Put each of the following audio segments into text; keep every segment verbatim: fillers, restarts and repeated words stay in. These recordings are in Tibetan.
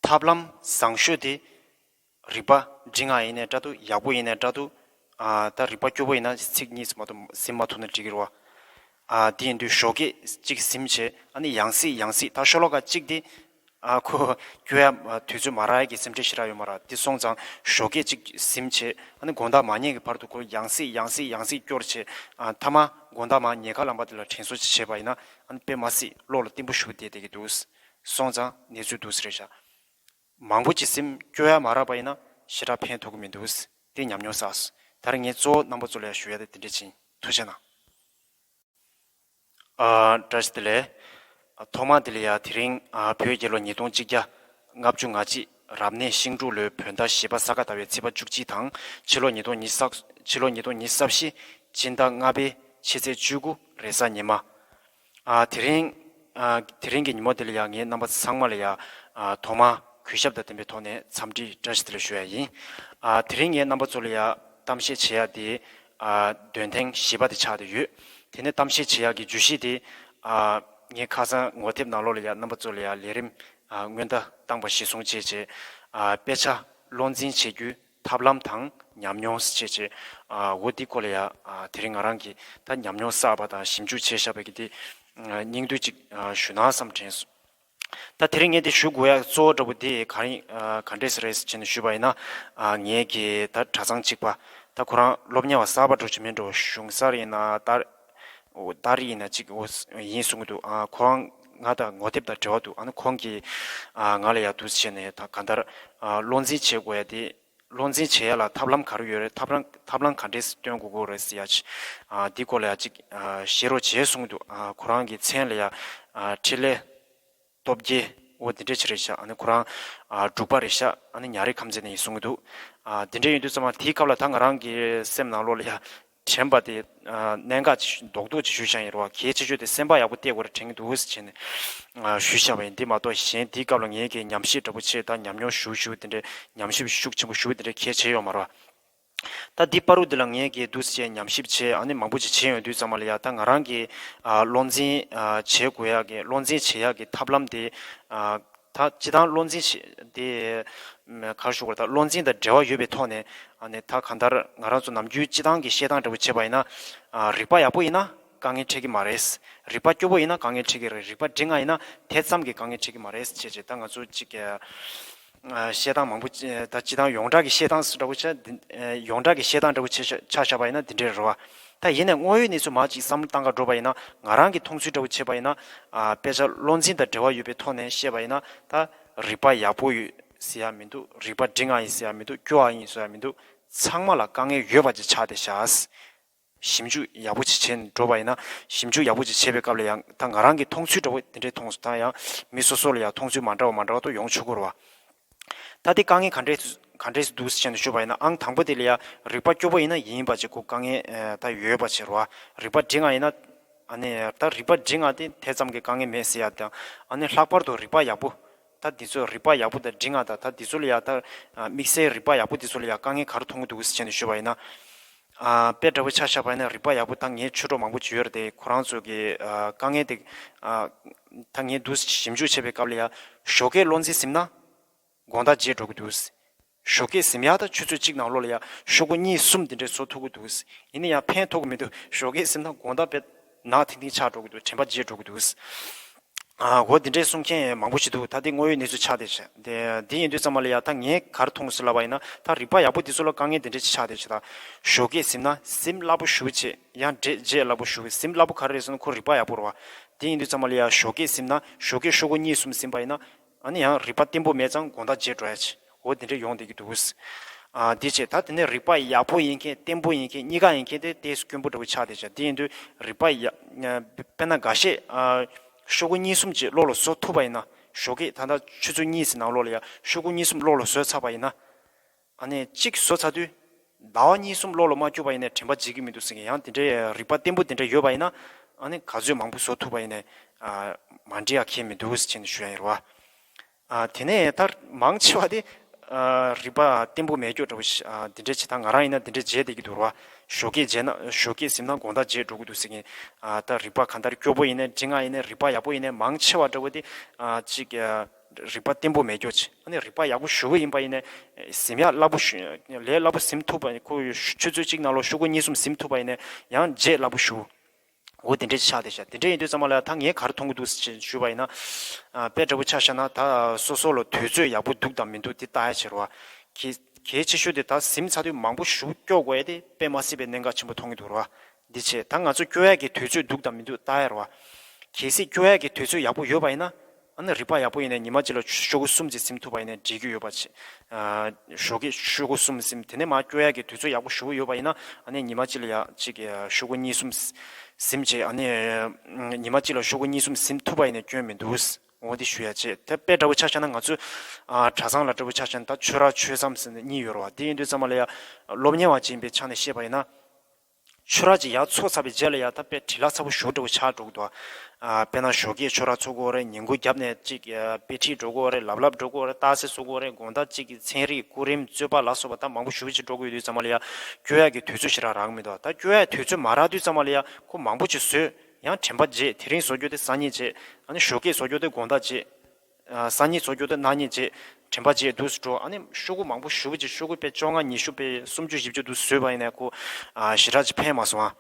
ཐབས་ལམ་བཟང་ཤོས་དེ་རིག་པ་འབྲིང་ང་ཡིན་ནའི་འདྲ་འདུག་ཡག་པོ་ཡིན་ནའི་འདྲ་འདུག་ཨ་ད་རིག་པ་སྐྱོ་པོ་ཡིན་ན་ཚིག་གཉིས་མ་གཏོགས་ཟིན་མ་ཐུབ་ན་འགྲིག་གི་རེད་བ། ཨ་དེ་ཡིན་དུས་ཞོགས་ཀས་གཅིག་ཟིན་བྱས། ཨ་ནི་ཡང་སྲིད་ཡང་སྲིད་ད་ཤོ་ལོ་ཀ་གཅིག་དེ་ཨ་ཁོ་སྐྱོ་ཡ་དུས་ཚོད་མ་རག་ཡ་གི་སེམས་ཁྲལ་ཞེ་དྲག་ཡོད་མ་རེད། དེ་སོང་ཙང་ཞོགས་ཀས་གཅིག་ཟིན་བྱས། ཨ་ནི་དགོང་དག་མ་ཉལ་གི་བར་དུ་ཁོ་ཡང་སྲིད་ཡང་སྲིད་ཡང་སྲིད་སྐྱོར་བྱས། ཨ་མཐའ་མ་དགོང་དག་མ་ཉལ་ཁ་ལངས་པ་དེ་ལ་དྲན་གསོ་ཅིག་བྱས་པ་ཡིན་ན། ཨ་ནི་དཔེ་མ་སྲིད་བློ་ལ་བརྟན་པོ་ཞིག་བསྡད་བསྡད་ཀྱི་འདུག་སོང་ཙང་གནས་ཚུལ་འདུག་སེ་རེད་ཤག་མང་པོ་ཅིག་སེམས་སྐྱོ་ཡ་མ་རག་པ་ཡིན་ན་ཞེ་དྲག་ཕན་ཐོགས་ཀྱི་མི་འདུག་དེ་ཉམས་མྱོང་བསགས་སོང་། ད་རེས་ངས་གཙོ་བོ་རྣམ་པ་ཚོ་ལ་ཡང་ཞུ་ཡ་དེ་དེ་འདྲ་ཅིག་ཐུགས་རྗེ་གནང་། ཨ་བཀྲ་ཤིས་བདེ་ལེགས། ཐོག་མར་དེ་ལ་ཡ་དེ་རིང་ཨ་བོད་རྒྱལ་ལོ་ཉིས་སྟོང་གཅིག་བརྒྱ་ལྔ་བཅུ་ང་གཅིག་རབ་གནས་ཤིང་འབྲུག་ལོའི་བོད་ཟླ་བཞི་པ་ས་ག་ཟླ་བའི་ཚེས་པ་བཅུ་གཅིག་དང་ཕྱི་ལོ་ཉིས་སྟོང་ཉི་ཤུ་རྩ་ཕྱི་ལོ་ཉིས་སྟོང་ཉི་ཤུ་རྩ་བཞི་སྤྱི་ཟླ་ལྔ་པའི་ཕྱི་ཚེས་བཅུ་དགུ་རེས་གཟའ་ཉི་མ། ཨ་དེ་རིང་ཨ་དེ་རིང་གི་ཉིན་མོ་དེ་ལ་ཡ་ངས་རྣམ་པ་ཚང་མ་ལ་ཡ་ཨ་ཐོག་མར་གུས་ཞབས་དང་ལྡན་པའི་ཐོག་ནས་འཚམས་འདྲི་བཀྲ་ཤིས་བདེ་ལེགས་ཞུ་ཡ་ཡིན། ཨ་དེ་རིང་ངས་རྣམ་པ་ཚོ་ལ་ཡ་གཏམ་བཤད་བྱེད་ཡ་དེ་ཨ་འདོན་ཐེངས་བཞི་པ་དེ་ཆགས་བསྡད་ཡོད། དེ་ནས་གཏམ་བཤད་བྱེད་ཡ་གི་བརྗོད་གཞི་དེ་ཨ་ངས་ཁ་སང་ངོ་དེབ་ནང་ལོགས་ལ་ཡ་རྣམ་པ་ཚོ་ལ་ཡ་ལས་རིམ་ཨ་སྔོན་བརྡ་བཏང་པ་གཞིར་བཟུང་བྱས་བྱས། ཨ་དཔེ་ཆ་བློ་འཛིན་བྱེད་རྒྱུའི་ཐབས་ལམ་དང་ཉམས་མྱོང་ཟེར་བྱས་བྱས། ཨ་འོ་འདི་སྐོར་ལ་ཡ་ཨ་དེ་རིང་ང་རང་གིས་ད་ཉམས་མྱོང་བསགས་པ་དང་ཞིབ་འཇུག་བྱས་བཞག་པའི་གི་དེ་ཨ་སྙིང་བསྡུས་ཅིག་ཨ་ཞུ་ན་བསམ་དྲན་སོང་། ད་དེ་རིང་ངས་དེ་ཞུ་དགོས་ཡ་གཙོ་བོ་འདྲ་པོ་དེ་ག་རེ་ཨ་ག་འདྲས་རེད་ཟེར་བྱས་ནས་ཞུས་པ་ཡིན་ན། ཨ་ངས་གི་ད་གྲྭ་ཚང་གཅིག་པ་ད་ཁོ་རང་སློབ་གཉེར་བ་གསར་པ་འདྲ་པོ་ཅིག་མིན་འགྲོ། གཞུང་སར་ཡིན་ན་ད་ཨོ་ད་རེས་ཡིན་ན་ཅིག་ཨོ་ཡིན་གསུང་གི་འདུག་ཨ་ཁོ་རང་ང་དང་ངོ་དེབ་དང་འབྲེལ་བ་འདུག་ཨ་ནི་ཁོང་གིས་ཨ་ང་ལ་ཡ་འདུག་སེ་བྱས་ནས་ད་གང་ལྟར་ཨ་བློ་འཛིན་བྱེད་དགོས་ཡ་དེ། བློ་འཛིན་བྱེད་ཡ་ལ་ཐབས་ལམ་ག་རེ་ཡོད་རེད། ཐབས་ལམ་ཐབས་ལམ་ག་འདྲས་སྟོན་དགོས་ཀྱི་རེད་ཟེར་ཡ་ཅིག་ཨ་འདི་སྐོར་ལ་ཡ་ཅིག་ཨ་བཤད་རོགས་བྱེད་གསུང་གི་འདུག་ཨ་ཁོ་རང་གི་མཚན་ལ་ཡ་ཨ་འཕྲིན་ལས་སྟོབས་རྒྱས་འོ་འདི་འདྲས་ཅིག་རེད་ཤག་ཨ་ནི་ཁོ་རང་ཨ་འབྲུག་པ་རེད་ཤག་ཨ་ནི་ཉ་རིགས་ཁམས་ཚན་ནས་ཡིན་གསུང་གི་འདུག་ཨ་དེ་འདྲས་ཡིན་དུས་ཙམ་པ་དེའི་སྐབས་ལ་ད་ང་རང་གི་སེམས་ནང་ལོགས་ལ་ཡ་དྲན་པ་དེ་ཨ་གནད་འགག་ཅིག་རྡོག་རྡོག་ཅིག་ཞུས་བཞག་ཡིན་རེད་བ། གལ་ཆེ་ཤོས་དེ་སེམས་པ་ཡག་པོ་གཏད་དགོས་རེད་དྲན་གྱི་འདུག་ཟེར་བྱས་ནས་ཨ་ཞུས་བཞག་པ་ཡིན། འདི་མ་གཏོགས་གཞན་དེའི་སྐབས་ལ་ངས་ཀྱི་ཉམས་ཞིབ་འདྲ་པོ་བྱས་ད་ཉམས་མྱོང་ཞུ་ཞུ་དེ་འདྲས་ཉམས་ཞིབ་ཤུགས་ཆེན་པོ་ཞུ་དེ་འདྲས་གལ་ཆེ་ཡོད་མ་རེད་བ། ད་འདི་བར་དུ་འདི་ལ་ངས་ཀྱི་འདུག་སེ་ཉམས་ཞིབ་བྱས་ཨ་ནི་མང་པོ་ཅིག་བྱས་ཡོང་དུས་ཙམ་པ་ལ་ཡ་ད་ང་རང་གི་ཨ་བློ་འཛིན་ཨ་བྱེད་དགོས་ཡག་གི་བློ་འཛིན་བྱེད་ཡག་གི་ཐབས་ལམ་དེ་ཨ་ད་སྤྱི་བཏང་བློ་འཛིན་བྱེད་དེ་ག་རེ་ཞུ་དགོས་རེད། ད་བློ་འཛིན་དང་འབྲེལ་བ་ཡོད་པའི་ཐོག་ནས་ཨ་ནི་ད་གང་ལྟར་ང་རང་ཚོ་ནམ་རྒྱུན་སྤྱི་བཏང་གི་བཤད་སྟངས་འདྲ་པོ་བྱས་པ་ཡིན་ན་ཨ་རིག་པ་ཡག་པོ་ཡིན་ན་དཀའ་ངལ་འཕྲད་ཀྱི་མ་རེད། རིག་པ་སྐྱོ་པོ་ཡིན་ན་དཀའ་ངལ་འཕྲད་ཀྱི་རེད། རིག་པ་འབྲིང་ང་ཡིན་ན་དེ་ཙམ་གྱི་དཀའ་ངལ་འཕྲད་ཀྱི་མ་རེད་ཅེས་བྱས་ད་ང་ཚོ་གཅིག་གི་ཨ་བཤད་སྟངས་མང་པོ་ཅི་ད་སྤྱི་བཏང་ཡོངས་གྲགས་ཀྱི་བཤད་སྟངས་སུ་འདྲ་པོ་བྱས། འདི་ཨ་ཡོངས་གྲགས་ཀྱི་བཤད་སྟངས་འདྲ་པོ་བྱས་ཤ་ཆ་བཞག་པ་ཡིན་ན་འདི་འདྲས་རེད་བ། ད་ཡིན་ནའི་དངོས་ཡོད་གནས་ཚུལ་མར་ཅིག་བསམ་བློ་བཏང་ག་འགྲོ་བ་ཡིན་ན་ང་རང་གི་མཐོང་ཚུལ་འདྲ་པོ་བྱས་པ་ཡིན་ན་ཨ་དཔེ་ཆ་བློ་འཛིན་དང་འབྲེལ་བ་ཡོད་པའི་ཐོག་ནས་བཤད་པ་ཡིན་ན་ད་རིག་པ་ཡག་པོ་ཡོད་ཟེར་ཡ་མི་འདུག་རིག་པ་འབྲིང་ང་ཡིན་ཟེར་ཡ་མི་འདུག་སྐྱོ་བ་ཡིན་ཟེར་ཡ་མི་འདུག་ཚང་མ་ལ་དཀའ་ངལ་ཡོད་པ་ཅིག་ཆགས་བསྡད་ཤག་ཞིབ་འཇུག་ཡག་པོ་ཅིག་བྱས་ནས་འགྲོ་བ་ཡིན་ན། ཞིབ་འཇུག་ཡག་པོ་ཅིག་བྱེད་པའི་སྐབས་ལ་ཡང་ད་ང་རང་གི་མཐོང་ཚུལ་འདྲ་པོ་དེ་འདྲས་མཐོང་སོང་། ད་ཡང་མི་སོ་སོ་ལ་ཡང་མཐོང་ཚུལ་མ་འདྲ་བ་མ་འདྲ་བ་ཏོ་ཡོང་ཆོག་གི་རེད་བ། ད་དེ་དཀའ་ངལ་ག་འདྲས་ག་འདྲས་སུ་འདུག་ཟེར་ནས་ཞུས་པ་ཡིན་ན། ཨང་དང་པོ་དེ་ལ་ཡང་རིག་པ་སྐྱོ་པོ་ཡིན་ན་ཡིན་པ་ཅིག་ཁོ་དཀའ་ངལ་ད་ཡོད་པ་ཅིག་རེད་བ། རིག་པ་འབྲིང་ང་ཡིན་ན་ཨ་ནི་ད་རིག་པ་འབྲིང་ང་དེ་དེ་ཙམ་གྱི་དཀའ་ངལ་མེད་ཟེར་ཡ་དང་། ཨ་ནི་ལྷག་པར་དུ་རིག་པ་ཡག་པོ། ད་འདི་ཚོ་རིག་པ་ཡག་པོ་དང་འབྲིང་ང་དང་ད་འདི་ཚོ་ལ་ཡ་ད་དམིགས་བསལ་རིག་པ་ཡག་པོ་འདི་ཚོ་ལ་ཡ་དཀའ་ངལ་ག་རེ་མཐོང་གི་འདུག་ཟེར་ནས་ཞུས་པ་ཡིན་ན། ཨ་དཔེ་འདྲ་པོ་ཆ་བཞག་པ་ཡིན་ན་རིག་པ་ཡག་པོ་ད་ངའི་ཆོས་གྲོགས་མང་པོ་ཅིག་ཡོད་རེད་དེ། ཁོ་རང་ཚོ་གི་ཨ་དཀའ་ངལ་དེ་ཨ་ད་ངས་འདུག་ཞིབ་འཇུག་བྱེད་པའི་སྐབས་ལ་ཡ་ཞོགས་ཀས་བློ་འཛིན་ཟིན་ན་དགོང་དག་བརྗེད་འགྲོ་གི་འདུག་ཞོགས་ཀས་ཟིན་ཡ་ད་ཆུ་ཚོད་གཅིག་ནང་ལོགས་ལ་ཡ་ཤོག་གུ་གཉིས་གསུམ་དེ་འདྲས་བཟོ་ཐུབ་ཀྱི་འདུག་ཡིན་ན་ཡང་ཕན་ཐོགས་ཀྱི་མི་འདུག་ཞོགས་ཀས་ཟིན་ན་དགོང་དག་དཔེ་ནག་ཐིང་ཐིང་ཆགས་འགྲོ་གི་འདུག་དྲན་པ་བརྗེད་འགྲོ་གི་འདུག་ཨ་འོ་དེ་འདྲས་གསུང་མཁན་མང་པོ་ཞིག་འདུག་ད་དེ་དངོས་ཡོད་གནས་ཚུལ་ཆགས་བསྡད་ཤག་དེ་དེ་ཡིན་དུས་ཙམ་པ་ལ་ཡ་ད་ངས་ག་རེ་མཐོང་སོང་ལབ་པ་ཡིན་ན། ད་རིག་པ་ཡག་པོ་དེ་ཚོ་ལ་དཀའ་ངལ་དེ་འདྲས་ཅིག་ཆགས་བསྡད་ཤག་ད་ཞོགས་ཀས་ཟིན་ན་སེམས་སླ་པོ་ཞེ་པོ་ཅིག་ཡང་བརྗེད་བརྗེད་སླ་པོ་ཞེ་པོ། སེམས་སླ་པོ་ག་རེ་རེད་ཟེར་ན་ཁོ་རིག་པ་ཡག་པོ་རེད་བ། དེ་ཡིན་དུས་ཙམ་པ་ལ་ཡ་ཞོགས་ཀས་ཟིན་ན་ཞོགས་ཀས་ཤོག་གུ་གཉིས་གསུམ་ཟིན་པ་ཡིན་ན། ཨ་ནི་ཡང་རིག་པ་བརྟན་པོ་མེད་ཙང་དགོང་དག་བརྗེད་འགྲོ་ཡ་ཅིག་འོ་དེ་འདྲ་ཡོང་བསྡད་ཀྱི་འདུག་ཨ་དེ་བྱས་ད་དེ་ནས་རིག་པ་ཡག་པོ་ཡིན་མཁན་བརྟན་པོ་ཡིན་མཁན་གཉིས་ཀ་ཡིན་མཁན་དེ་ཏོག་ཙམ་དཀོན་པོ་འདྲ་པོ་ཆགས་བསྡད་ཤག་དེ་ཡིན་དུས་རིག་པ་ཡག་དཔེར་ན་འགའ་ཤས་ཨ་ཤོག་གུ་གཉིས་གསུམ་ཅིག་བློ་ལ་བཟོ་ཐུབ་པ་ཡིན་ན། ཞོགས་ཀས་ད་ལྟ་ཆུ་ཚོད་གཉིས་ཙམ་ནང་ལོགས་ལ་ཡ་ཤོག་གུ་གཉིས་གསུམ་བློ་ལ་བཟོས་ཚར་བ་ཡིན་ན། ཨ་ནི་གཅིག་བཟོ་ཚར་དུས་ཟླ་བ་གཉིས་གསུམ་བློ་ལ་མ་བཅུག་པ་ཡིན་ནའི་དྲན་པ་བརྗེད་ཀྱི་མི་འདུག་ཟེར་མཁན། ཡང་དེ་འདྲའི་རིག་པ་བརྟན་པོ་དེ་འདྲ་ཡོད་པ་ཡིན་ན། ཨ་ནི་ག་ཚོད་མང་པོ་བཟོ་ཐུབ་པ་ཡིན་ནའི་ཨ་མ་འགྲིག་ཡ་གང་ཡང་མི་འདུག་ཟེར་བྱས་ནས་ཞུ་ཡ་ཡིན་རེད་བ། ཨ་དེ་ནས་ད་མང་ཆེ་བ་དེ་ཨ་རིག་པ་བརྟན་པོ་མེད་སྐྱོ་འདྲ་བོ་ཞིག་ཨ་དེ་འདྲ་ཅིག་ད་ང་རང་ཡིན་ན་དེ་འདྲ་བརྗེད་བསྡད་ཀྱི་འདུག་རེད་བ། ཞོགས་ཀས་བརྗེད་ན་ཞོགས་ཀས་ཟིན་ན་དགོང་དག་བརྗེད་འགྲོ་གི་འདུག་ཟེར་མཁན། ཨ་ད་རིག་པ་གང་ལྟར་སྐྱོ་པོ་ཡིན་ནའི་འབྲིང་ང་ཡིན་ནའི་རིག་པ་ཡག་པོ་ཡིན་ནའི་མང་ཆེ་བ་འདྲ་བོ་དེ་ཨ་ཅིག་ཨ་ རིག་པ་བརྟན་པོ་མེད་རྒྱུ་ཅིག་ཨ་ནི་རིག་པ་ཡག་པོ་ཞུ་བ་ཡིན་པ་ཡིན་ནའི་ཟིན་ཡག་སླ་པོ་ཞུ་ལས་སླ་པོ་ཟིན་ཐུབ་པ་ཁོ་ཆུ་ཚོད་གཅིག་ནང་ལོགས་ཤོག་གུ་གཉིས་གསུམ་ཟིན་ཐུབ་པ་ཡིན་ནའི་ཡང་རྗེས་སླ་པོ་ཞུ། འོ་དེ་འདྲས་ཆགས་བསྡད་ཤག་དེ་འདྲས་ཡིན་དུས་ཙམ་པ་ལ་ད་ངས་ག་རེ་མཐོང་གི་འདུག་ཞེས་ཞུས་པ་ཡིན་ན། ཨ་དཔེ་འདྲ་པོ་ཆ་བཞག་ན་ད་སོ་སོ་ལ་དུས་ཚོད་ཡག་པོ་འདུག་དང་མི་འདུག་དེ་ལྟ་ཡ་བྱེད་རོགས། གལ་གལ་ཆེ་ཤོས་དེ་ད་ཟིན་ཚར་དུས་མང་པོ་ཞུ་སྐྱོ་དགོས་ཡ་དེ་དཔེ་མ་སྲིད་པའི་གནད་འགག་ཆེན་པོ་མཐོང་གི་འདུག་རོགས། འདི་བྱས་ད་ང་ཚོ་སྐྱོ་ཡ་གི་དུས་ཚོད་འདུག་དང་མི་འདུག་ལྟ་ཡ་རོགས། གལ་སྲིད་སྐྱོ་ཡ་གི་དུས་ཚོད་ཡག་པོ་ཡོད་པ་ཡིན་ན། ཨ་ནི་རིག་པ་ཡག་པོ་ཡིན་ནའི་ཉི་མ་གཅིག་ལ་ཤོག་གུ་གསུམ་ཙམ་ཟིན་ཐུབ་པ་ཡིན་ནའི་འགྲིག་གི་ཡོད་པ་བྱས། ཨ་ཞོགས་ཀས་ཤོག་གུ་གསུམ་ཟིན་དེ་ནས་མར་སྐྱོ་ཡག་གི་དུས་ཚོད་ཡག་པོ་ཞེ་པོ་ཡོད་པ་ཡིན་ན། ཨ་ནི་ཉི་མ་གཅིག་ལ་ཡ་གཅིག་ཨ་ཤོག་གུ་གཉིས་གསུམ་ཟིན་བྱས་ཨ་ནི་ཉི་མ་གཅིག་ལ་ཤོག་གུ་གཉིས་གསུམ་ཟིན་ཐུབ་པ་ཡིན་ནའི་སྐྱོན་མི་འདུག་འོ་འདི་ཞུ་ཡ་བྱས་དེ་དཔེ་འདྲ་པོ་ཆ་བཞག་ན་ང་ཚོ་ཨ་གྲྭ་ཚང་ལ་འདྲ་པོ་ཆ་བཞག་ན་ད་ཆོས་ར་ཆོས་བཟང་ཟེར་ནས་གཉིས་ཡོད་རེད་བ། དེ་ཡིན་དུས་ཙམ་པ་ལ་ཡ་སློབ་གཉེར་བ་ཅིག་ཡིན་པའི་ཆ་ནས་བཤད་པ་ཡིན་ན། ཆོས་ར་ཅིག་ཡར་ཚོགས་ཚར་བའི་རྗེས་ལ་ཡ་ད་དཔེ་བྲེལ་བ་ཚ་པོ་ཞེ་པོ་འདྲ་པོ་ཆགས་འགྲོ་གི་འདུག་ཨ་དཔེར་ན་ཞོགས་ཀས་ཆོས་ར་ཚོགས་དགོས་རེད། ཉིན་གུང་རྒྱབ་ནས་ཅིག་ཨ་དཔེ་ཁྲིད་འགྲོ་དགོས་རེད། ལབ་ལབ་འགྲོ་དགོས་རེད། རྟགས་གསལ་བཟོ་དགོས་རེད། དགོང་དག་ཅིག་གི་ཚན་རིག་སྐུ་རིམ་རྩོད་པ་ལ་སོགས་པ་ད་མང་པོ་ཞེ་པོ་ཅིག་འགྲོ་གི་ཡོད་དུས་ཙམ་པ་ལ་ཡ་སྐྱོ་ཡག་གི་དུས་ཚོད་ཞེ་དྲག་རག་གི་མི་འདུག་ད་སྐྱོ་ཡག་དུས་ཚོད་མ་རག་དུས་ཙམ་པ་ལ་ཡ་ཁོ་མང་པོ་ཅིག་བཟོས་ཡང་དྲན་པ་བརྗེད། དེ་རིང་བཟོ་རྒྱུ་དེ་སང་ཉིན་བྱེད། ཨ་ནི་ཞོགས་ཀས་བཟོ་རྒྱུ་དེ་དགོང་དག་བྱེད། ཨ་སང་ཉིན་བཟོ་རྒྱུ་དེ་གནངས་ཉིན་བྱེད། དྲན་པ་བརྗེད་འདུག་སེ་འགྲོ། ཨ་ནི་ཤོག་གུ་མང་པོ་ཞེ་པོ་ཅིག་ཤོག་གུ་དཔེ་བཅོ་ལྔ་ཉི་ཤུ་དཔེ་སུམ་ཅུ་བཞི་བཅུ་འདུག་སེ་བཟོས་པ་ཡིན་ན་ཁོ་ཨ་ཞེ་དྲག་ཅིག་ཕན་མ་སོང་ཨ།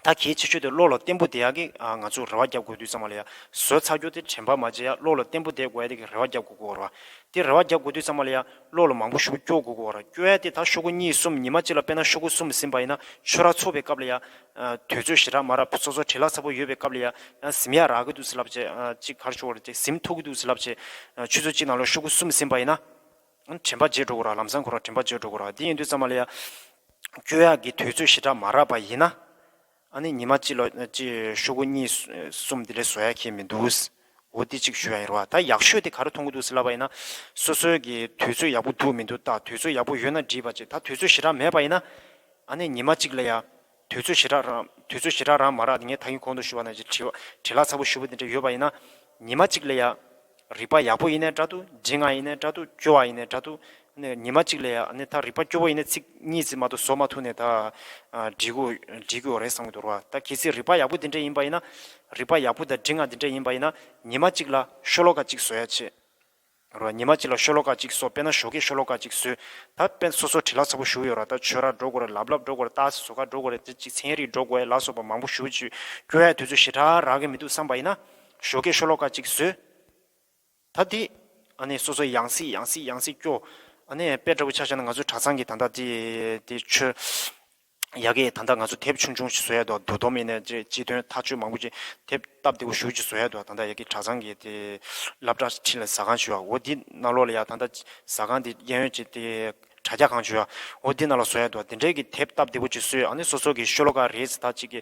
ད་གལ་ཆེ་ཤོས་དེ་བློ་ལ་བརྟན་པོ་བསྡད་ཡག་གི་ཨ་ང་ཚོ་རེ་བ་རྒྱག་དགོས་དུས་ཙམ་པ་ལ་ཡ་བཟོས་ཚར་རྒྱུ་དེ་དྲན་པ་མ་བརྗེད་ཡ་བློ་ལ་བརྟན་པོ་བསྡད་དགོས་ཡ་དེ་གི་རེ་བ་རྒྱག་དགོས་ཀྱི་ཡོད་རེད་བ། དེ་རེ་བ་རྒྱག་དགོས་དུས་ཙམ་པ་ལ་ཡ་བློ་ལ་མང་པོ་ཞེ་པོ་སྐྱོ་དགོས་ཀྱི་ཡོད་རེད། སྐྱོ་ཡ་དེ་ད་ཤོག་གུ་གཉིས་གསུམ་ཉི་མ་གཅིག་ལ་དཔེར་ན་ཤོག་གུ་གསུམ་ཟིན་པ་ཡིན་ན་ཆོས་ར་ཚོགས་པའི་སྐབས་ལ་ཡ། ཨ་དུས་ཚོད་ཞེ་དྲག་མ་རག་སོ་སོ་བྲེལ་བ་ཚ་པོ་ཡོད་པའི་སྐབས་ལ་ཡ་ཡང་ཟིན་ཡ་རག་གི་འདུག་སེ་ལབ་བྱས་ཨ་ཅིག་ག་རེ་ཞུ་དགོས་རེད་ཅིག་ཟིན་ཐུབ་ཀྱི་འདུག་སེ་ལབ་བྱས་ཨ་ཆུ་ཚོད་གཅིག་ནང་ལ་ཤོག་གུ་གསུམ་ཟིན་པ་ཡིན་ན། ཨ་དྲན་པ་བརྗེད་འགྲོ་གི་རེད། ལམ་སང་ཁོ་རང་དྲན་པ་བརྗེད་འགྲོ་གི་རེད། དེ་ཡིན་དུས་ཙམ་པ་ལ་ཡ། སྐྱོ་ཡག་གི་དུས་ཚོད་ཞེ་དྲག་མ་རག་པ་ཡིན་ན། ཨ་ནི་ཉི་མ་གཅིག་ལ་ཅིག་ཤོག་གུ་གཉིས་གསུམ་དེ་ལས་བཟོ་ཡ་ཁྱད་མི་འདུག་འོ་དེ་གཅིག་ཞུ་ཡ་ཡིན་རེད་བ། ད་ཡག་ཤོས་དེ་ག་རེ་མཐོང་གི་འདུག་སེ་ལབ་པ་ཡིན་ན། སོ་སོའི་གི་དུས་ཚོད་ཡག་པོ་འདུག་མི་འདུག་ད་དུས་ཚོད་ཡག་པོ་ཡོད་ན་འགྲིག་པ་ཅིག་ད་དུས་ཚོད་ཞེ་དྲག་མེད་པ་ཡིན་ན། ཨ་ནི་ཉི་མ་གཅིག་ལ་ཡ། དུས་ཚོད་ཞེ་དྲག་རག་དུས་ཚོད་ཞེ་དྲག་རག་མ་རག་དེ་ངས་ད་གིན་གོང་དུ་ཞུས་པ་ནང་བཞིན་བྲེལ་བ་བྲེལ་བ་ཚ་པོ་ཞེ་པོ་དེ་འདྲ་ཡོད་པ་ཡིན་ན། ཉི་མ་གཅིག་ལ་ཡ། རིག་པ་ཡག་པོ་ཡིན་ནའི་འདྲ་འདུག་འཇིགས་དངངས་ཡིན་ནའི་འདྲ་འདུག་སྐྱོ་བ་ཡིན་ནའི་འདྲ་འདུག་ཨ་ནི་ཉི་མ་གཅིག་ལ་ཡ་ཨ་ནི་ད་རིག་པ་སྐྱོ་པོ་ཡིན་ནའི་ཚིག་གཉིས་ཙམ་མ་གཏོགས་བཟོ་མ་ཐུབ་ནའི་ད། ཨ་འགྲིག་གི་འགྲིག་གི་ཡོད་རེད་བསམ་གྱི་འདུག་ར། ད་གལ་སྲིད་རིག་པ་ཡག་པོ་དེ་འདྲ་ཡིན་པ་ཡིན་ན། རིག་པ་ཡག་པོ་དང་འཇིགས་དངངས་དེ་འདྲ་ཡིན་པ་ཡིན་ན། ཉི་མ་གཅིག་ལ་ཤོ་ལོ་ཀ་གཅིག་བཟོ་ཡ་བྱེད། རོ། ཉི་མ་གཅིག་ལ་ཤོ་ལོ་ཀ་གཅིག་བཟོ། དཔེར་ན་ཞོགས་ཀས་ཤོ་ལོ་ཀ་གཅིག་བཟོས། ད་དཔེ་སོ་སོ་བྲེལ་བ་ཚ་པོ་ཞེ་པོ་ཡོད་ར། ད་ཆོས་ར་འགྲོ་དགོས་རེད། ལབ་ལབ་འགྲོ་དགོས་རེད། རྟགས་གསལ་བཟོ་ག་འགྲོ་དགོས་རེད། དེ་གཅིག་ཚན་རིག་འགྲོ་དགོས་ལ་སོགས་པ་མང་པོ་ཞེ་པོ་ཅིག་སྐྱོ་ཡ་དུས་ཚོད་ཞེ་དྲག་རག་གི་མི་འདུག་བསམ་པ་ཡིན་ན། ཞོགས་ཀས་ཤོ་ལོ་ཀ་གཅིག་བཟོས། ད་དེ། ཨ་ནི་སོ་སོ་ཡང་སེ་ཡང་སེ་ཡང་སེ་སྐྱོ། ཨ་ནི་དཔེ་འདྲ་པོ་ཆ་བཞག་ན་ང་ཚོའི་གྲྭ་ཚང་གི་ད་ལྟ་དེ་དེ་ཆོས། ཡ་གི་ད་ལྟ་ང་ཚོ་དེབ་ཆུང་ཆུང་ཞིག་བཟོ་ཡ་འདུག་མདོ་སྡོམ་ཡིན་ནའི་སྤྱི་དོན་ཐག་གཅོད་མང་པོ་ཅིག་དེབ་སྟབས་བདེ་པོ་ཞེ་པོ་ཅིག་བཟོ་ཡ་འདུག་ད་ལྟ་ཡ་གི་གྲྭ་ཚང་གི་དེ་སློབ་གྲྭ་ཁྲིད་ལ་ཟ་ཁང་ཞུ་བ་འོ་འདི་ནང་ལོགས་ལ་ཡ་ད་ལྟ་ཟ་ཁང་དེ་གཡས་གཡོན་གྱི་དེ་དྲ་རྒྱ་ཁང་ཞུ་བ་འོ་འདི་ནང་ལ་བཟོ་ཡ་འདུག་དེ་འདྲའི་གི་དེབ་སྟབས་བདེ་པོ་ཅིག་བཟོས། ཨ་ནི་སོ་སོ་གི་ཤོ་ལོ་ཀ་རེ་ཙམ་ད་ཅིག་གི་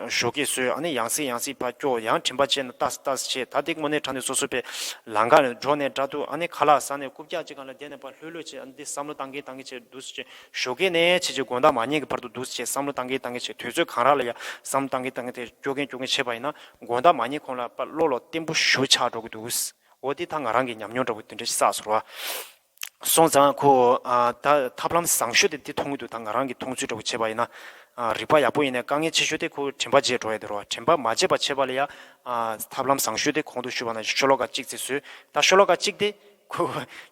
ཞོགས་ཀས་བཟོས། ཨ་ནི་ཡང་སེ་ཡང་སེ་ཕར་སྐྱོ། ཡང་དྲན་པ་བརྗེད་ན་ལྟ་ལྟ་བྱེད། ད་དེ་དངོས་གནས་དྲང་གནས་སོ་སོ་པའི་ལམ་ཁ་ནས་འགྲོ་ནས་འདྲ་འདུག་ཨ་ནི་ཁ་ལག་ཟ་ནས་རྐུབ་བཀྱག་ཅིག་སྒང་ལ་བསྡད་ནས་ཕར་ལྷོད་ལྷོད་བྱས། ཨ་ནི་འདི་བསམ་བློ་བཏང་གིན་བཏང་གིན་བྱས་འདུག་སེ་བྱས། ཞོགས་ཀས་ནས་བྱས་བྱས་དགོང་དག་མ་ཉལ་གི་བར་དུ་འདུག་སེ་བྱས་བསམ་བློ་བཏང་གིན་བཏང་གིན་བྱས། དུས་ཚོད་གང་རག་ལ་ཡ་བསམ་བློ་བཏང་གིན་བཏང་གིན་དེ་སྐྱོ་གིན་སྐྱོ་གིན་བྱས་པ་ཡིན་ན། དགོང་དག་མ་ཉལ་གོང་ལ་ཕར་བློ་ལ་བརྟན་པོ་ཞེ་པོ་ཆགས་འགྲོ་གི་འདུག་འོ་འདི་ད་ང་རང་གི་ཉམས་མྱོང་འདྲ་པོ་དེ་འདྲ་ཞིག་བསགས་སོང་བ། སོང་ཙང་ཁོ་ཨ་ད་ཐབས་ལམ་བཟང་ཤོས་དེ་འདི་མཐོང་གི་འདུག་ད་ང་རང་གི་མཐོང་ཚུལ་འདྲ་པོ་བྱས་པ་ཡིན་ན། ཨ་རིག་པ་ཡག་པོ་ཡིན་ནའི་དཀའ་ངལ་ཆེ་ཤོས་དེ་ཁོ་དྲན་པ་བརྗེད་འགྲོ་ཡ་དེ་རེད་བ། དྲན་པ་མ་བརྗེད་པ་བྱེད་པ་ལ་ཡ། ཨ་ཐབས་ལམ་བཟང་ཤོས་དེ་གོང་དུ་ཞུས་པ་ནང་བཞིན་ཤོ་ལོ་ཀ་གཅིག་ཙམ་བཟོས། ད་ཤོ་ལོ་ཀ་གཅིག་དེ་ཁོ་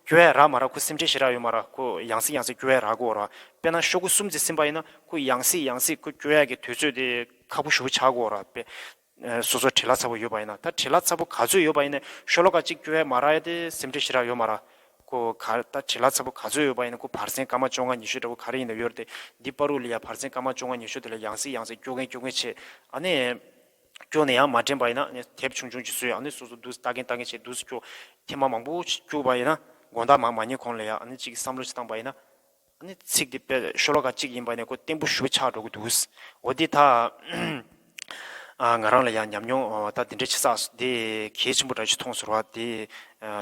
སྐྱོ་ཡ་རག་མ་རག་ཁོ་སེམས་ཁྲལ་ཞེ་དྲག་ཡོད་མ་རེད། ཁོ་ཡང་སེ་ཡང་སེ་སྐྱོ་ཡ་རག་གི་ཡོད་རེད་བ། དཔེར་ན་ཤོག་གུ་གསུམ་ཙམ་ཟིན་པ་ཡིན་ན་ཁོ་ཡང་སེ་ཡང་སེ་ཁོ་སྐྱོ་ཡ་གི་དུས་ཚོད་དེ་ཁག་པོ་ཞེ་པོ་ཆགས་ཀྱི་ཡོད་རེད་བ། དཔེ། ཨ་སོ་སོ་བྲེལ་བ་ཚ་པོ་ཡོད་པ་ཡིན་ན། ད་བྲེལ་བ་ཚ་པོ་ག་ཚོད་ཡོད་པ་ཡིན་ནའི་ཤོ་ལོ་ཀ་གཅིག་སྐྱོ་ཡ་མ་རག་ཡ་དེ་སེམས་ཁྲལ་ཞེ་དྲག་ཡོད་མ་རེད། ཁོ་ག་ད་བྲེལ་བ་ཚ་པོ་ག་ཚོད་ཡོད་པ་ཡིན་ན་ཁོ་བར་གསེང་སྐར་མ་བཅོ་ལྔ་ཉི་ཤུ་འདྲ་པོ་ག་རེ་ཡིན་ན་ཡོད་རེད་དེ། འདི་བར་དུ་ལ་ཡ་བར་གསེང་སྐར་མ་བཅོ་ལྔ་ཉི་ཤུ་དེ་ལ་ཡང་སེ་ཡང་སེ་སྐྱོ་གིན་སྐྱོ་གིན་བྱས། ཨ་ནི། སྐྱོ་ནས་ཡང་མ་དྲན་པ་ཡིན་ན་ཨ་ནི་དེབ་ཆུང་ཆུང་ཅིག་བཟོས། ཨ་ནི་སོ་སོ་འདུག་སེ་ལྟ་གིན་ལྟ་གིན་བྱས་འདུག་སེ་སྐྱོ། ཐེངས་མ་མང་པོ་ཞིག་སྐྱོ་བ་ཡིན་ན། དགོང་དག་མ་མ་ཉལ་གོང་ལ་ཡ་ཨ་ནི་ཅིག་བསམ་བློ་ཞིག་བཏང་པ་ཡིན་ན། ཨ་ནི་ཚིག་འདི་དཔེ་ཤོ་ལོ་ཀ་གཅིག་ཡིན་པ་ནས་ཁོ་བརྟན་པོ་ཞེ་པོ་ཆགས་འགྲོ་གི་འདུག་འོ་འདི་ད། ཨ་ང་རང་ལ་ཡང་ཉམས་མྱོང་ད་འདི་འདྲ་ཅིག་བསགས་སོང་། འདི་གལ་ཆེན་པོ་འདྲ་ཅིག་མཐོང་སོང་བ། འདི་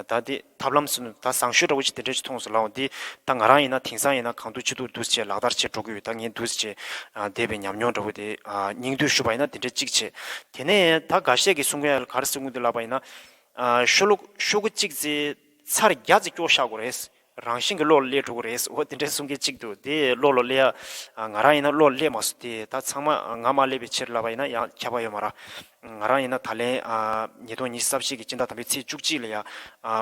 ད་འདི་ཐབས་ལམ་སོ་ད་བཟང་ཤོས་འདྲ་བོ་ཅིག་འདི་འདྲ་ཅིག་མཐོང་སོང་ལགས། འདི་ད་ང་རང་ཡིན་ན་དེང་སང་ཡིན་ན་གང་ཐུབ་ཅི་ཐུབ་འདུག་སེ་ལག་བསྟར་བྱེད་འགྲོ་གི་ཡོད། ད་ངས་འདུག་སེ་བསྡད་པའི་ཉམས་མྱོང་འདྲ་བོ་དེ་སྙིང་བསྡུས་ཞུས་པ་ཡིན་ན་འདི་འདྲ་གཅིག་བྱས། དེ་ནས་ད་འགའ་ཤས་ཀྱིས་གསུང་གི་ཡ་ལ་ག་རེ་གསུང་གི་འདུག་ལབ་པ་ཡིན་ན། ཤོ་ལོ་ཤོག་གུ་གཅིག་ཙམ་ཚར་བརྒྱ་ཙམ་སྐྱོར་བཞག་དགོས་རེད། རང་བཞིན་གྱི་བློ་ལ་སླེབས་འགྲོ་གི་རེད། འོ་དེ་འདྲའི་གསུང་མཁན་གཅིག་འདུག་དེ་བློ་ལ་སླེབས་ཡ། ང་རང་ཡིན་ན་བློ་ལ་སླེབས་མ་སོང་། དེ་ད་ཚང་མ་ང་མ་སླེབས་པའི་ཕྱིར་ལབ་པ་ཡིན་ན་ཡང་ཁྱབ་པ་ཡོད་མ་རེད། ང་རང་ཡིན་ན་ད་ལན་ཉིས་སྟོང་ཉི་ཤུ་རྩ་བཞི་གི་སྤྱི་ཟླ་དང་པོའི་ཚེས་བཅུ་གཅིག་ལ་ཡ།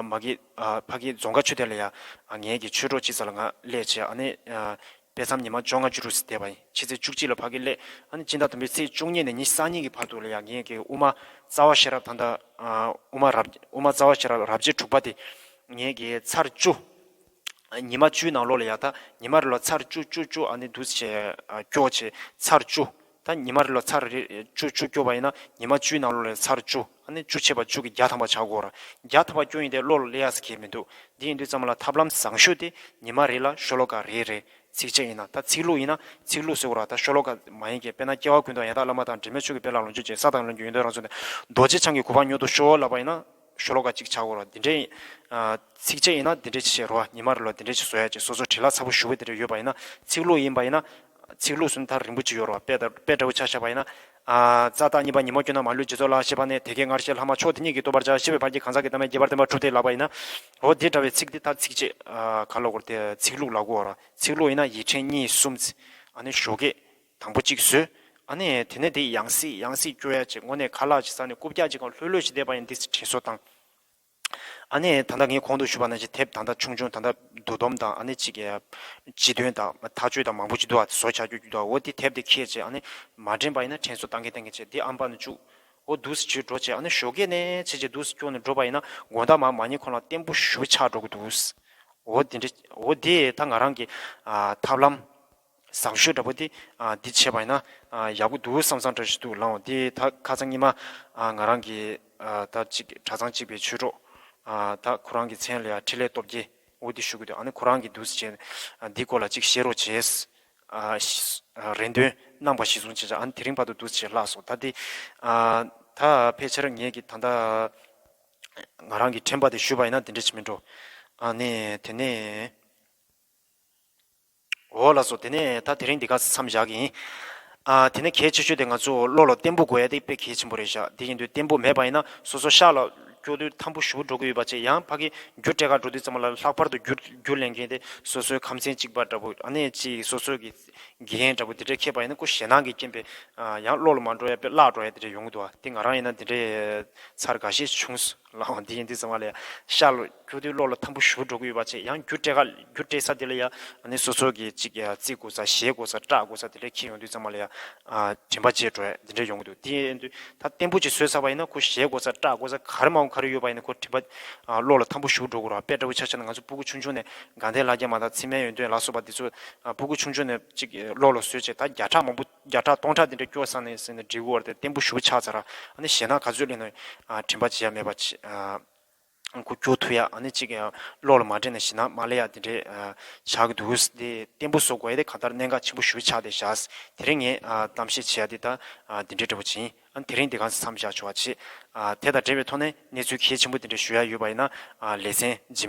མ་གི་ཕ་གི་རྫོང་དཀར་ཆོས་སྡེ་ལ་ཡ། ངེད་ཀྱི་ཆོས་གྲོགས་གཅིག་ས་ལ་ང་སླེབས་བྱས། ཨ་ནི་དཔེ་མཚམས་ཉི་མ་བཅོ་ལྔ་བཅུ་དྲུག་ཙམ་བསྡད་པ་ཡིན། ཕྱི་ཚེས་བཅུ་གཅིག་ལ་ཕ་གི་སླེབས། ཨ་ནི་སྤྱི་ཟླ་དང་པོའི་ཚེས་བཅུ་གཉིས་ནས་ཉི་ཤུ་རྩ་གཉིས་ཀྱི་བར་དུ་ལ་ཡ་ངེད་ཀྱི་དབུ་མ་རྩ་བ་ཤེས་རབ་ད་ལྟ་དབུ་མ་རབ་དབུ་མ་རྩ་བ་ཤེས་རབ་རབ་བྱེད་དྲུག་པ་དེ། ངེད་ཀྱི་ཚར་བཅུ། ཉི་མ་བཅུའི་ནང་ལོགས་ལ་ཡ། ད་ཉི་མ་རེ་ལ་ཚར་བཅུ་བཅུ་བཅུ་ཨ་ནི་འདུག་སེ་བྱས་སྐྱོར་བྱས་ཚར་བཅུ། ད་ཉི་མ་རེ་ལ་ཚར་རེ་བཅུ་བཅུ་སྐྱོར་བ་ཡིན་ན་ཉི་མ་བཅུའི་ནང་ལོགས་ལ་ཚར་བཅུ། ཨ་ནི་བཅུ་ཆད་པ་བཅུ་གི་བརྒྱ་ཐམ་པ་ཆགས་དགོས་ར། བརྒྱ་ཐམ་པ་སྐྱོར་ཡིན་དེ་བློ་ལ་སླེབས་ཡ་ཟེར་མཁན་མི་འདུག་དེ་ཡིན་དུས་ཙམ་ལ་ཐབས་ལམ་བཟང་ཤོས་དེ་ཉི་མ་རེ་ལ་ཤོ་ལོ་ཀ་རེ་རེ། ཚིགས་བཅད་ཡིན་ན། ད་ཚིག་ལྷུག་ཡིན་ན་ཚིག་ལྷུག་ཟེར་དགོས་ར། ད་ཤོ་ལོ་ཀ་མ་ཡིན་གྱི། དཔེར་ན་སྐྱེ་བ་ཀུན་ཏུ་ཡང་དག་བླ་མ་དང་། དྲི་མེད་ཆོས་ཀྱི་དཔལ་ལ་ལོངས་སྤྱོད་ཅིང་། ས་དང་ལྷུན་གྱིས་ཡོན་ཏན་རབ་རྫོགས་ནས། རྡོ་རྗེ་འཆང་གི་གོ་འཕང་མྱུར་དུ་ཤོག་ལབ་པ་ཡིན་ན་ཤོ་ལོ་ཀ་གཅིག་ཆགས་དགོས་ར། འདི་འདྲའི་ཚིགས་བཅད་ཡིན་ན་འདི་འདྲའི་བྱེད་རོགས། ཉི་མ་རེ་ལ་འདི་འདྲའི་བྱེད་བཟོ་ཡ་ཅིག་སོ་སོ་བྲེལ་བ་ཚ་པོ་ཞེ་པོ་འདི་འདྲ་ཡོད་པ་ཡིན་ན། ཚིག་ལྷུག་ཡིན་པ་ཡིན་ན། ཚིག་ལྷུག་སུ་ད་རིང་པོ་ཅིག་ཡོད་རོགས། དཔེ་ལྟ་དཔེ་འདྲ་པོ་ཆ་བཞག་པ་ཡིན་ན། ཙ་དག་གཉིས་པ་ཉོན་མོངས་སྐྱོན་དང་མ་ལུས་འཇིག་ཚོགས་ལ། ཞེས་པ་ནས། དེ་སྐད་སྔར་བཤད་ལྷག་མ་མཆོག་དེ་ཉིད་ཀྱིས་རྟོགས་པར་བྱ། ཞེས་པའི་བར་གྱི་གང་ཟག་གི་ལྟ་བས་རྒྱས་པར་བསྟན་པ་གྲུབ་སྟེ་ལབ་པ་ཡིན་ན། འོ་དེ་འདྲ་བའི་ཚིག་དེ་ད་ཚིགས་བཅད་ག་ལབ་དགོས་རེད། དེ་ཚིག་ལྷུག་ལབ་དགོས་ར། ཚིག་ལྷུག་ཡིན་ན་ཡིག་ཕྲེང་གཉིས་གསུམ་ཙམ། ཨ་ནི་ཞོགས་ཀས་དང་པོ་གཅིག་བཟོས། ཨ་ནི་དེ་ནས་དེ་ཡང་སེ་ཡང་སེ་སྐྱོར་ཡ་བྱས། དངོས་གནས་ཁ་ལག་ཅིག་ཟ་ནས་རྐུབ་བཀྱག་ཅིག་གང་ལྷོད་ལྷོད་ཞིག་བསྡད་པ་ཡིན། འདི་དྲན་གསོ་བཏང་། ཨ་ནི་ད་ལྟ་ངས་གོང་དུ་ཞུས་པ་ནང་བཞིན་དེབ་ད་ལྟ་ཆུང་ཆུང་ད་ལྟ་འདུལ་སྡོམ་དང་། ཨ་ནི་གཅིག་གི་སྤྱི་དོན་དང་མཐའ་དཔྱོད་དང་མང་པོ་ཅིག་འདུག་ཨ། བཟོ་བྱ་རྒྱུ་རྒྱུ་དང་། འོ་དེ་དེབ་དེ་ཁྱེར་བྱས། ཨ་ནི་མ་དྲན་པ་ཡིན་ན་དྲན་གསོ་བཏང་གིན་བཏང་གིན་བྱས། དེ་ཨམ་པ་ནས་བཅུག་འོ་འདུག་སེ་བྱས་འགྲོ་བྱས། ཨ་ནི་ཞོགས་ཀས་ནས་བྱས་བྱས་འདུག་སེ་སྐྱོར་ནས་འགྲོ་བ་ཡིན་ན་དགོང་དག་མར་མ་ཉལ་གོང་ལ་བརྟན་པོ་ཞེ་པོ་ཆགས་འགྲོ་གི་འདུག་འོ་དེ་འདྲ། འོ་དེ་ད་ང་རང་གི་ཨ་ཐབས་ལམ་བཟང་ཤོས་འདྲ་པོ་དེ་ཨ་འདི་བྱས་པ་ཡིན་ན་ཨ་ཡག་པོ་འདུག་བསམ་བསམ་འདྲ་ཞིག་འདུག་ལགས། འོ་དེ་ད་ཁ་སང་ཉི་མ་ཨ་ང་རང་གི་ཨ་ད་ཅིག་གྲྭ་ཚང་གཅིག་པའི་ཆོས་གྲོགས་ཨ་ད་ཁོ་རང་གི་མཚན་ལ་ཡ་འཕྲིན་ལས་སྟོབས་རྒྱས། འོ་དེ་ཞུ་གི་འདུག་ཨ་ནི་ཁོ་རང་གིས་འདུག་སེ་བྱས་ཨ་འདིའི་སྐོར་ལ་ཅིག་བཤད་རོགས་བྱས། ཨ་ཤ་ཨ་རེ་འདུན་གནང་བ་གཞིར་བཟུང་བྱས་བྱས། ཨ་ནི་དེ་རིང་བར་དུ་འདུག་སེ་བྱས་ལྷག་སོང་། ད་དེ་ཨ་ད་ཕལ་ཆེར་ངེད་ཀྱི་ད་ལྟ་ང་རང་གི་དྲན་པ་དེ་ཞུས་པ་ཡིན་ན་དེ་འདྲ་ཞིག་མིན་འགྲོ། ཨ་ནི་དེ་ནས། འོ་ལགས་སོ། དེ་ནས་ད་དེ་རིང་འདི་ག་མཚམས་བཞག་གི་ཡིན། ཨ་དེ་ནས་གལ་ཆེ་ཤོས་དེ་ང་ཚོ་བློ་ལ་བརྟན་པོ་དགོས་ཡ་དེ་དཔེ་གལ་ཆེན་པོ་རེད་ཤག་དེ་ཡིན་དུས་བརྟན་པོ་མེད་པ་ཡིན་ན་སོ་སོ་ཤག་ལ་སྐྱོ་དུས་འཐམ་པོ་ཞེ་པོ་འགྲོ་གི་ཡོད་པ་བྱས། ཡང་ཕ་གི་རྒྱུ་སྤྲད་ག་འགྲོ་དུས་ཙམ་ལ་ལྷག་པར་དུ་རྒྱུ་རྒྱུ་ལེན་མཁན་དེ་སོ་སོའི་ཁམས་ཚན་གཅིག་པ་འདྲ་པོ། ཨ་ནི་ཅིག་སོ་སོ་གི་རྒན་འདྲ་པོ་དེ་འདྲས་ཁེལ་པ་ཡིན་ན་ཁོ་ཞེད་སྣང་གི་རྐྱེན་པས་ཨ་ཡང་བློ་ལ་མ་འགྲོ་ཡ་དཔེ་བརླག་འགྲོ་ཡ་དེ་འདྲས་ཡོང་གི་འདུག་ཨ་དེ་ང་རང་ཡིན་ན་དེ་འདྲས་ཚར་འགའ་ཤས་བྱུང་སོང་། ལའང་འདི་ཡིན་དུས་ཙམ་པ་ལ་ཡ་ཤག་ལ་སྐྱོ་དུས་བློ་ལ་འཐམ་པོ་ཞེ་པོ་འགྲོ་གི་ཡོད་པ་བྱས། ཡང་རྒྱུ་སྤྲད་ག་རྒྱུ་སྤྲད་ས་དེ་ལ་ཡ་ཨ་ནི་སོ་སོ་གི་ཅིག་ཡ་རྩིས་དགོས་ས་བཞེས་དགོས་ས་སྐྲག་དགོས་ས་དེ་འདྲས་ཁེལ་ཡོང་དུས་ཙམ་པ་ལ་ཡ་ཨ་དྲན་པ་བརྗེད་འགྲོ་ཡ་དེ་འདྲས་ཡོང་གི་འདུག་དེ་ཡིན་དུས་ད་བརྟན་པོ་ཅིག་བཟོས་ཚར་བ་ཡིན་ན་ཁོ་བཞེས་དགོས་ས་སྐྲག་དགོས་ས་ག་རེ་མང་ག་རེ་ཡོད་པ་ཡིན་ན་ཁོ་དྲན་པ་ཨ་བློ་ལ་འཐམ་པོ་ཞེ་པོ་འགྲོ་གི་རེད། དཔེ་འདྲ་པོ་ཆ་བཞག་ན་ང་ཚོ་སྤུ་གུ་ཆུང་ཆུང་ནས་དགའ་ལྡན་ལྷ་བརྒྱ་མ་དང་ཚད་མའི་ཡོན་ཏན་ལ་སོགས་པ་འདི་ཚོ་ཨ་སྤུ་གུ་ཆུང་ཆུང་ནས་ཅིག་བློ་ལ་བཟོས་བྱས་ད་བརྒྱ་ཕྲག་མང་པོ་བརྒྱ་ཕྲག་སྟོང་ཕྲག་དེ་འདྲ་སྐྱོར་ས་ནས་ཟེར་ནས་འགྲིག་གི་ཡོད་རེད་དེ། བརྟན་པོ་ཞེ་པོ་ཆགས་ཚར། ཨ་ནི་ཞེད་སྣང་ག་ཚོད་སླེབས་ན་ཨ་དྲན་པ་བརྗེད་ཡ་མེད་པ་ཅིག་ཨ་ཁོ་སྐྱོ་ཐུབ་ཡ། ཨ་ནི་ཅིག་ཨ་བློ་ལ་མ་དྲན་ན་ཞེད་སྣང་མ་སླེབས་ཡ་དེ་འདྲས་ཨ་ཆགས་ཀྱི་འདུག་དེ་བརྟན་པོ་བཟོ་དགོས་ཡ་དེ་གང་ལྟར་གནད་འགག་ཆེན་པོ་ཞེ་པོ་ཆགས་བསྡད་བཞག་དེ་རིང་ངས་ཨ་གཏམ་བཤད་བྱེད་ཡ་དེ་ད་ཨ་དེ་འདྲས་འདྲ་པོ་ཅིག་ཡིན། ཨ་ནི་དེ་རིང་འདི་ག་མཚམས་བཞག་ཆོག་པ་བྱེད། ཨ་དེ་དང་འབྲེལ་བའི་ཐོག་ནས་གནས་ཚུལ་གལ་ཆེན་པོ་དེ་འདྲས་ཞུ་ཡ་ཡོད་པ་ཡིན་ན་ཨ་ལེ་ཚན་རྗེས་མའི་